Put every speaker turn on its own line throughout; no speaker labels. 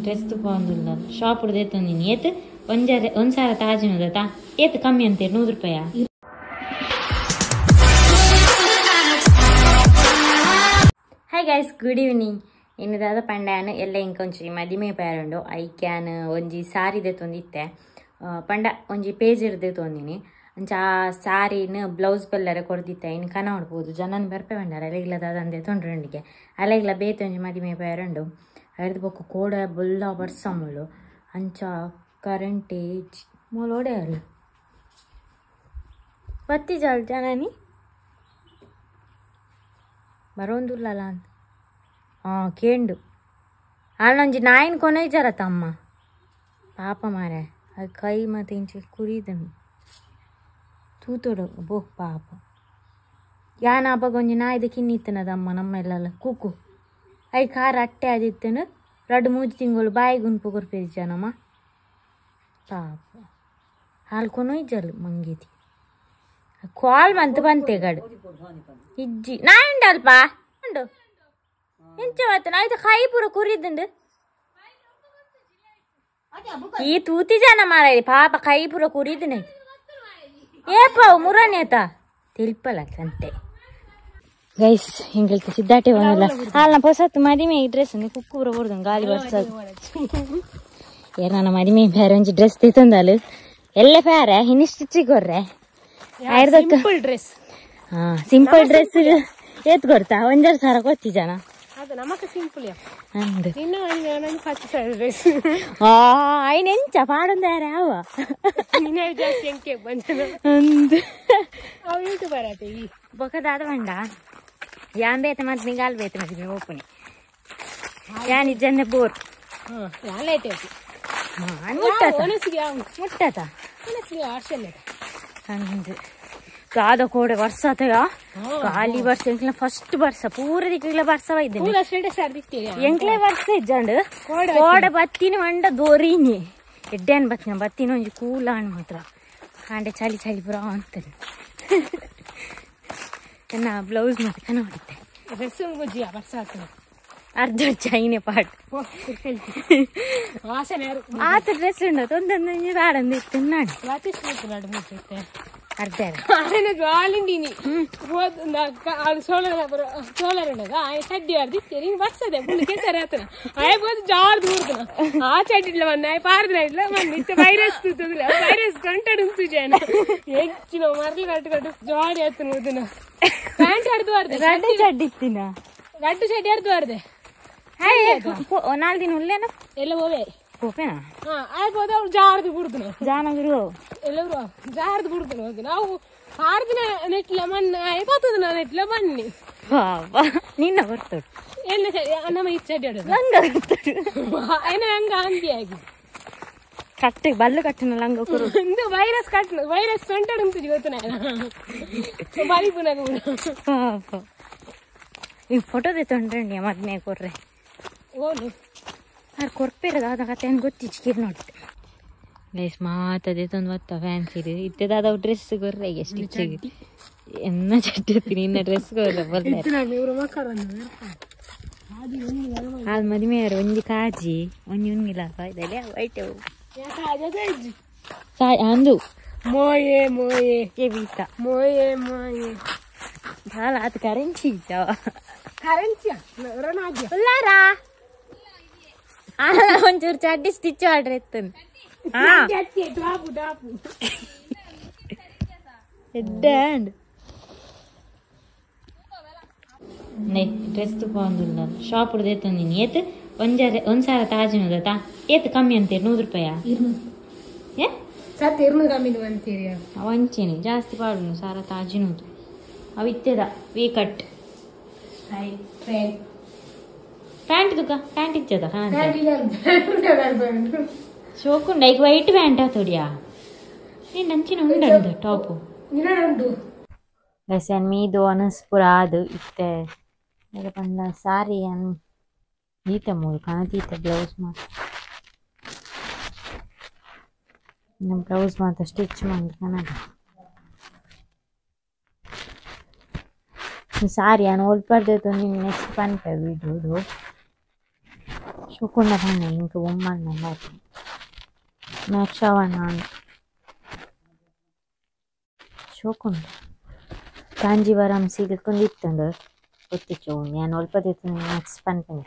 Dress ತುಪ್ಪ shop ದೇತೊಂದಿನಿ ಏತ್ ಒಂಜಾರೆ ಒಂದ್ಸಾರ ತಾಜಿನದತಾ ಏತ್ ಕಮ್ಮಿ ಅಂತೀರಿ 100 ರೂಪಾಯ. Hi guys, good evening. ಇನ್ನು ದಾದ ಪಂಡ್ಯಾನ್ ಎಲ್ಲ ಇಂಕೊಂಚಿ ಮದಿಮೆ ಪೇರುಂಡು ಐಕ್ಯಾನ್ ಒಂಜಿ ಸಾರಿ ದೆತ್ತೊಂದಿತ್ತೆ ಪಂಡ ಒಂಜಿ ಪೇಜ್ ಇರ್ದೆ ತೊಂದಿನಿ ಅಂಚ ಆ ಸಾರಿನ ಬ್ಲೌಸ್ ಬಲ್ಲರೆ ಕೊರ್ದಿತ್ತೆ ಇನ್ನು ಕನ ಹೊಡ್ಬೋದು ಜನನ ಬರ್ಪೆ ಬಂಡಾರ ಅಲೆಗಿಲ್ಲ ದಾದಂದೆ ತೊಂಡ್ರಂಡಿಗೆ ಅಲೆಗಿಲ್ಲ ಬೇತೆ ಒಂಜಿ ಮದಿಮೆ ಪೇರುಂಡು ಅರ್ಧ ಬೊಕ್ಕ ಕೋಡ ಬುಲ್ಲ ಬರ್ಸ ಮುಳ್ಳು ಅಂಚ ಕರೆಂಟೇಜ್ ಮೂಲೋಡೆ ಅಲ್ಲ ಬತ್ತಿ ಜಾಲ್ ಜನನಿ ಬರೋಂದುಲ್ಲಲ್ಲ ಅಂತ ಹಾಂ ಕೇಂಡು ಅಲ್ಲೊಂಜಿ ನಾಯಿನ ಕೊನೆ ತಮ್ಮ ಪಾಪ ಮಾರೆ ಅದು ಕೈ ಮತ್ತು ಇಂಚೆ ಕುರಿದನು ತೂತೋಡು ಬೋ ಪಾಪ ಯಾನ ಅಬ್ಬಗ ಒಂಜಿ ನಾಯಿದ ಕಿನ್ನಿತ್ತನದಮ್ಮ ನಮ್ಮ ಎಲ್ಲಲ್ಲ ಕೂಕು I ಖಾರ ಅಟ್ಟೆ ಅದಿತ್ತನು ರಡ್ಡು ಮೂಜಿ ತಿಂಗಳು ಬಾಯಿ ಗುಂಪು ಕೊರ್ಪೇಜನಮ್ಮ ಪಾಪ ಹಾಲು ಕೊನೊಯ್ಜಲ್ ಮಂಗೇತಿ ಕಾಲ್ ಮಂತ್ ಬಂತೆ ಗಡು ಇಜ್ಜಿ ನಾಯಿ ಉಂಡಲ್ಪ ಉಂಡು ಎಂಚ ಮಾತನ ಆಯ್ತು ಕೈ ಪೂರ ಕುರಿದ್ದುಂಡು ಈ ತೂತಿ ಜನ ಮಾರ ಪಾಪ ಕೈ ಪೂರ ಕುರಿದಿನ ಏಪ ಮುರನೇತ ತಿಳ್ಪಲ್ಲ ಸಂತೆ ಗೈಸ್ ಹಿಂಗಳ್ತ ಸಿದ್ಧಾಟೆ ಬಂದಿಲ್ಲ ಅಲ್ಲ ಹೊಸತ್ತು ಮದಿಮೆ ಈ ಡ್ರೆಸ್ ಕುಕ್ಕು ಪೂರ ಬರುದು ಗಾಳಿ ಬರ್ಸದು ಏ ನನ್ನ ಮದಿಮೆ ಬೇರೆ ಒಂಜಿ ಡ್ರೆಸ್ ತಿತ್ತಂದಲು ಎಲ್ಲ ಬೇರೆ ಇನ್ನು ಸ್ಟಿಚಿಗೆ ಕೊರ್ರೆ
ಸಿಂಪಲ್ ಡ್ರೆಸ್.
ಹಾ ಸಿಂಪಲ್ ಡ್ರೆಸ್ ಏತ್ ಕೊಡ್ತಾ ಒಂದೆರಡು ಸಾವಿರ ಕೊತ್ತಿ ಜನ ಐನ್ ಎಂಚ ಪಾಡೊಂದು ಯಾರ ಯಾವ ಬೊಕದಾದ ಬಂಡ ಯಾನ್ ಬೇತ ಮತ್ತೆ ನಿಗಾಲ್ ಬೇತ ಮತ್ತೆ ಓಪನಿ ಯಾನ್ ಇಜ್ಜಂದೆ ಬೋರ್ ಮುಟ್ಟತ ಅಂದು ಗಾದ ಕೋಡೆ ವರ್ಷ ಆತಗ ಖಾಲಿ ವರ್ಷ ಎಂಕ್ಲ ಫಸ್ಟ್ ವರ್ಷ ಪೂರ ದಿಕ್ಕಿಲ್ಲ ವರ್ಷವ ಇದ್ದೇನೆ ಎಂಕ್ಲೆ ವರ್ಷ ಇಜ್ಜಂಡು ಕೋಡೆ ಬತ್ತಿನ ಮಂಡ ದೋರಿನಿ ಎಡ್ಡೇನು ಬತ್ತಿನ ಬತ್ತಿನ ಒಂಜಿ ಕೂಲ ಹಣ್ಣು ಮಾತ್ರ ಕಾಂಡೆ ಚಳಿ ಚಳಿ ಪೂರ ಅಂತಾರೆ ನಾ ಬ್ಲೌಸ್ ಮಾತ್ರ ಕನ ಹೊಡಿತೆ ಅರ್ಧ ಚೈನೆ ಪಾಟ್ ಆತ ಡ್ರೆಸ್ ಉಂಟು ತೊಂದೊಂದು ಆಡಂದು ಇತ್ತು ನಾಡು ಅರ್ಧ
ರಡ್ಡು ಚಡ್ಡಿ ಅರ್ಧ ಅರ್ಧ
ನಾಲ್ಕು ದಿನ ಉಲ್ಲೇನ
ಎಲ್ಲ ಹೋವೆ
ಹೋಪೇನಾ
ಆಯ್ಬೋದು ಅವ್ರು ಜಾರ್ದು ಬಿಡ್ದು
ಜಾನಗಿರು
ಎಲ್ಲರೂ ಜಾರ್ದು ಬಿಡ್ದು ನಾವು ಆರು ದಿನ ನೆಟ್ಲ ಮಣ್ಣು ಆಯ್ಬೋದು ನೆಟ್ಲ ಬನ್ನಿ
ನಿನ್ನ ಬರ್ತಡು
ಎಲ್ಲ ನಮ್ಮ ಈ ಚಡ್ಡಿ ಆಡೋದು
ಲಂಗ ಬರ್ತಡು
ಏನ ಹಂಗ ಅಂದಿ ಆಗಿ
ಕಟ್ಟೆ ಬಲ್ಲು ಕಟ್ಟಿನ ಲಂಗ ಕುರು
ಒಂದು ವೈರಸ್ ಕಟ್ಟನು ವೈರಸ್ ಸೊಂಟಡು ಉಂಟು ಗೊತ್ತು ನಾನು ಬರಿ ಪುನಃ
ಪಾಪ ಈ ಫೋಟೋ ತೊಂಡ್ರಂಡಿ ಮದ್ಮೆ ಕೊರ್ರೆ
ಓನು
ಆರ್ ಕೊರ್ಪೇರ ದಾದ ಕತೆ ಏನು ಗೊತ್ತಿಚ್ಚಿ ನೋಡ್ತೆ ಗೈಸ್ ಮಾತದೆ ತಂದು ಬತ್ತ ಫ್ಯಾನ್ಸಿ ಇತ್ತೆ ದಾದ ಡ್ರೆಸ್ ಕೊರ್ರೆ ಈಗ ಸ್ಟಿಚಿಗೆ ಎನ್ನ ಚಟ್ಟಿ ನಿನ್ನ ಡ್ರೆಸ್ ಕೊರ್ರೆ ಬರ್ತಾರೆ ಅದು ಮದುವೆ ಯಾರು ಒಂಜಿ ಕಾಜಿ ಒಂಜಿ ಉನ್ನಿಲ್ಲ ಇದೆಲ್ಲ ವೈಟ್ ಅಂದು
ಮೋಯೆ ಮೋಯೆ
ಬೀತ
ಮೋಯೆ ಮೋಯೆ
ಭಾಳ ಅದು ಕರೆನ್ಸಿ ಇದ್ದಾವ
ಕರೆನ್ಸಿ
ಉಲ್ಲಾರಾ ಒಂಚೂರು ಚಡ್ಡಿ ಸ್ಟಿಚ್ ಆರ್ಡರ್ ಇತ್ತು ಡ್ರೆಸ್ ತುಪ್ಪ ಒಂದುಲ್ಲ ಶಾಪ್ ದೇತೊಂದಿನಿ ಏತ್ ಒಂಜಾರೆ ಒಂದ್ಸಾರ ತಾಜಿನದತಾ ಏತ್ ಕಮ್ಮಿ ಅಂತೀರಿ 100 ರೂಪಾಯ ಏ ಅವಂಚೇನಿ ಜಾಸ್ತಿ ಪಾಡುನು ಸಾರ ತಾಜಿನದು ಅವು ಇತ್ತೆದ ವಿ ಕಟ್ ಪ್ಯಾಂಟ್ ತುಕ ಪ್ಯಾಂಟ್ ಇಚ್ಚದ ಶೋಕುಂಡ ಈಗ ವೈಟ್ ಪ್ಯಾಂಟ್ ಆತೋಡಿಯಾ ನೀನು ಅಂಚಿನ ಉಂಡು ಟಾಪು ಗೈಸ್ ಅನ್ ಮೀದು ಅನಸ್ ಪೂರ ಅದು ಇತ್ತೆ ಪಂಡ ಸಾರಿ ಅನ್ ದೀತ ಮೂರು ಕಣತೀತ ಬ್ಲೌಸ್ ಮಾತ್ರ ನಮ್ಮ ಬ್ಲೌಸ್ ಮಾತ್ರ ಸ್ಟಿಚ್ ಮಾಡಿ ಕಣದ ಸಾರಿ ಅನ್ ಒಲ್ಪರ್ದೆ ನೀನು ನೆಕ್ಸ್ಟ್ ಪನ್ಪೆ ವಿಡಿಯೋಡು. ಶೋಕುಂಡ ಪಂಡ ink Bomman match ಆವಣ್ಣ ಶೋಕುಂಡು Kanjeevaram silk ಇತ್ತಂಡು ಗೊತ್ತಿಚ್ಚು ನಾನು ಅಲ್ಪ ನೆಕ್ಸ್ಟ್ ಪನ್ಪೆನೆ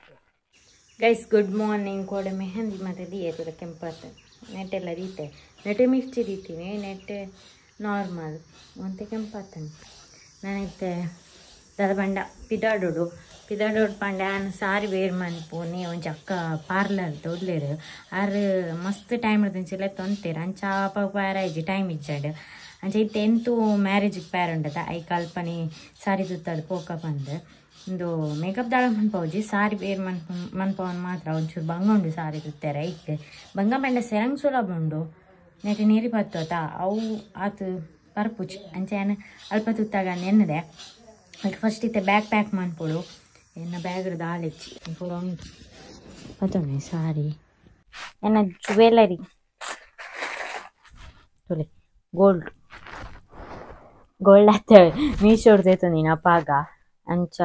ಗೈಸ್ ಗುಡ್ ಮಾರ್ನಿಂಗ್ ಕೋಡೆ ಮೆಹಂದಿ ಮತ್ತೆ ದೀಯತದ ಕೆಂಪತ್ತು ನೆಟ್ಟೆಲ್ಲ ದೀತೆ ನೆಟ್ಟೆ ಮಿರ್ಚಿ ದೀತೀನಿ ನೆಟ್ಟೆ ನಾರ್ಮಲ್ ಒಂತೆ ಕೆಂಪಾತಂಡು ನಾನಿತ್ತೆ ದಾದ ಪಂಡ ಪಿದಾಡೋಡು ಪಿದಾಡೋಡು ಪಂಡ ಆನ್ ಸಾರಿ ವೇರ್ ಮನ್ಪುನಿ ಒಂಜಿ ಅಕ್ಕ ಪಾರ್ಲರ್ ಉಲ್ಲೆರ್ ಆರ್ ಮಸ್ತ್ ಟೈಮ್ ಇಡ್ದಿಂಚೆಲ್ಲ ತೊಂತೇರ್ ಅಂಚ ಅಪ್ಪ ಪ್ಯಾರ ಇಜ್ಜಿ ಟೈಮ್ ಇಜ್ಜಾಂಡ್ ಅಂಚ ಇತ್ತೆ ಎಂತೂ ಮ್ಯಾರೇಜಿಗೆ ಪ್ಯಾರ ಉಂಡದ I ಕಲ್ಪನೆ ಸಾರಿ ತುತ್ತದು ಪೋಕ ಪಂದ್ ಉಂದು ಮೇಕಪ್ ದಾಳ ಮನ್ಪವುಜಿ ಸಾರಿ ಬೇರ್ ಮನ್ಪವನ್ ಮಾತ್ರ ಒಂಚೂರು ಬಂಗ ಉಂಡು ಸಾರಿ ತುತ್ತೆರ ಇತ್ತೆ ಬಂಗ ಪಂಡ ಸೆರಂಗ್ ಸುಲಭ ಉಂಡು ನೆಟ್ ನೀರಿ ಪತ್ತೋತ ಅವು ಆತು ಪರ್ಪುಜಿ ಅಂಚ ಯಾನ್ ಅಲ್ಪ ತುತ್ತಾಗ ಎನ್ನದೆ ಅದಕ್ಕೆ ಫಸ್ಟ್ ಇತ್ತೆ ಬ್ಯಾಗ್ ಪ್ಯಾಕ್ ಮನ್ಪೊಡು ಎನ್ನ ಬ್ಯಾಗ್ ದಾಲೆಚ್ಚಿ ಪೂರ ಉಂಟು ಪತ್ತೊಂಡೆ ಸಾರಿ ಎನ್ನ ಜ್ಯುವೆಲರಿ ತುಲೆ ಗೋಲ್ಡ್ ಗೋಲ್ಡ್ ಆತ ಮೀಶೋಡ್ ದೇತೊಂದಿನ ಅಪಾಗ ಅಂಚ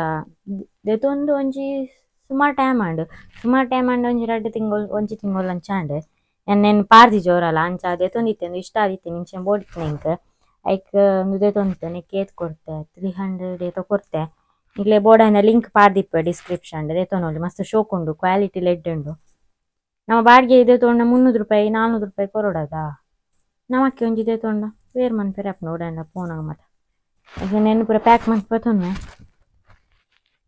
ದೇತೊಂದು ಒಂಜಿ ಸುಮಾರು ಟೈಮ್ ಆಂಡ್ ಸುಮಾರು ಟೈಮ್ ಆಂಡ್ ಒಂಜಿ ರಡ್ಡ್ ತಿಂಗೊಲ್ ಒಂಜಿ ತಿಂಗೊಲ್ ಅಂಚ ಆಂಡ್ ಎನ್ನೆನ್ ಪಾರ್ದಿ ಜೋರಲ್ಲ ಅಂಚ ದೇತೊಂದಿತ್ತೆ ಇಷ್ಟ ಆದಿತ್ತೆ ನಿಂಚೆ ಬೋಡಿತ್ತೆ ಇಂಕ್ ಐಕ್ ಒಂದು ದೇತೊಂದಿತ್ತೆ ನೆಕ್ ಏತ್ ಕೊರ್ತೆ 300 ಏತೋ ಕೊರ್ತೆ ಇಲ್ಲೇ ಬೋರ್ಡನ್ನ ಲಿಂಕ್ ಪಾರ್ದಿಪ್ಪ ಡಿಸ್ಕ್ರಿಪ್ಷನ್ ದೇತೊನೊಲಿ ಮಸ್ತ್ ಶೋಕ್ ಉಂಡು ಕ್ವಾಲಿಟಿ ಲೆಡ್ ಉಂಡು ನಮ್ಮ ಬಾಡಿಗೆ ಇದೆ ತೊಂಡ 300 ರೂಪಾಯಿ 400 ರೂಪಾಯಿ ಕೊರೊಡದ ನಮಕ್ಕೆ ಒಂಜಿ ದೇತೊಂಡ ವೇರ್ ಮನ್ಪೆರೆ ಅಪ್ಪ ನೋಡಂಡ ಪೋನಾಗ ಮತ ನೆನ್ ಪೂರ ಪ್ಯಾಕ್ ಮನ್ಪ ತೊಂದೆ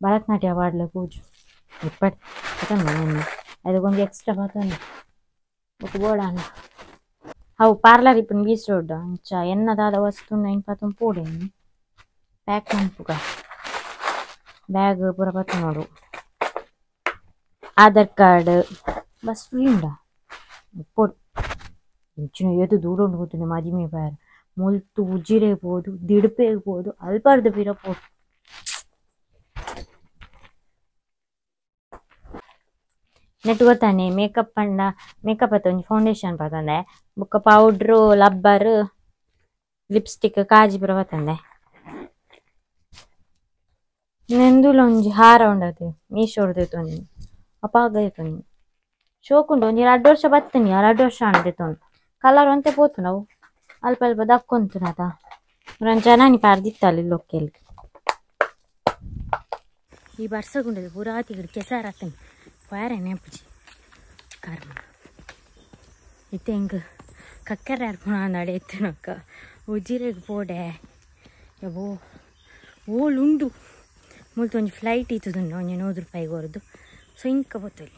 ಭರತನಾಟ್ಯ ಪಾಡ್ಲೆ ಪೂಜು ಇಪ್ಪಟ್ ಪತೊಂಡೆ ನೆನ್ನೆ ಅದಕ್ಕೊಂಜಿ ಎಕ್ಸ್ಟ್ರಾ ಪತೊಂಡೆ ಬೊಕ ಬೋಡಾಂಡ ಅವು ಪಾರ್ಲರ್ ಇಪ್ಪುನ ಬೀಚ್ ರೋಡ್ ಅಂಚ ಎನ್ನ ದಾದ ವಸ್ತು ಐನ್ ಪತೊಂದು ಪೋಡೆ ಪ್ಯಾಕ್ ಮನ್ಪುಗ ಬ್ಯಾಗ್ ಪೂರ ಪತ್ತೊನೊಡು ಆಧಾರ್ ಕಾರ್ಡ್ ಬಸ್ ಫ್ರೀ ಉಂಡಾ ಪೋಡು ಇಂಚಿನ ಏತ್ ದೂರ ಉಂಡು ಗೊತ್ತುಂಡೆ ಮದಿಮೆ ಪೋಯೆರೆ ಮುಲ್ತು ಉಜಿರೆಗ್ ಪೋದು ದಿಡುಪೆಗ್ ಪೋದು ಅಲ್ಪರ್ದ್ ಪಿರ ಪೋಡು ನೆಟ್ ಗೊತ್ತಾನೆ ಮೇಕಪ್ ಪಂಡ ಮೇಕಪ್ ಅತ್ತ ಒಂಜಿ ಫೌಂಡೇಶನ್ ಪತೊಂಡೆ ಬೊಕ್ಕ ಪೌಡ್ರು ಲಬ್ಬರ್ ಲಿಪ್ಸ್ಟಿಕ್ ಕಾಜಿ ಪೂರ ಪತೊಂಡೆ ನೆಂದುಲ ಒಂಜಿ ಹಾರ ಉಂಡತೆ ಮೀಶೋಡ್ ದೆತೊಂದಿನಿ ಅಪಾಗ ದೆತೊಂದಿನಿ ಶೋಕುಂಡು ಒಂಜಿ ರಡ್ಡ್ ವರ್ಷ ಬತ್ತಿನಿ ಆ ರಡ್ಡ್ ವರ್ಷ ಆಂಡ್ ದೆತೊಂದು ಕಲರ್ ಒಂತೆ ಪೋತುಂಡು ಅವು ಅಲ್ಪ ಅಲ್ಪ ದಕ್ಕೊಂತುನತ ಜನನಿ ಪಾರ್ದಿತ್ತಲ್ ಲೊಕ್ಕೆಲ್ ಈ ಬರ್ಸಗುಂಡದು ಪೂರಾ ತಿಗಡಿ ಕೆಸಾರ ಆತಂಡು ಪೋಯರೆ ನೆನಪುಜಿ ಕರ್ಮ ಇತ್ತೆ ಎಂಕ್ ಕಕ್ಕರೆ ಅರ್ಪುಣ ಅಂದಾಡೆ ಇತ್ತಿನಕ್ಕ ಉಜಿರೆಗ್ ಪೋಡೆ ಯಬೋ ಓಲ್ ಉಂಡು ಮುಲ್ತ ಒಂಜಿ ಫ್ಲೈಟ್ ಇತ್ತುದುಂಡು ಒಂಜಿ 100 ರೂಪಾಯಿ ಕೊರದು ಸೊ ಇಂಕ ಪೋತೊಲಿ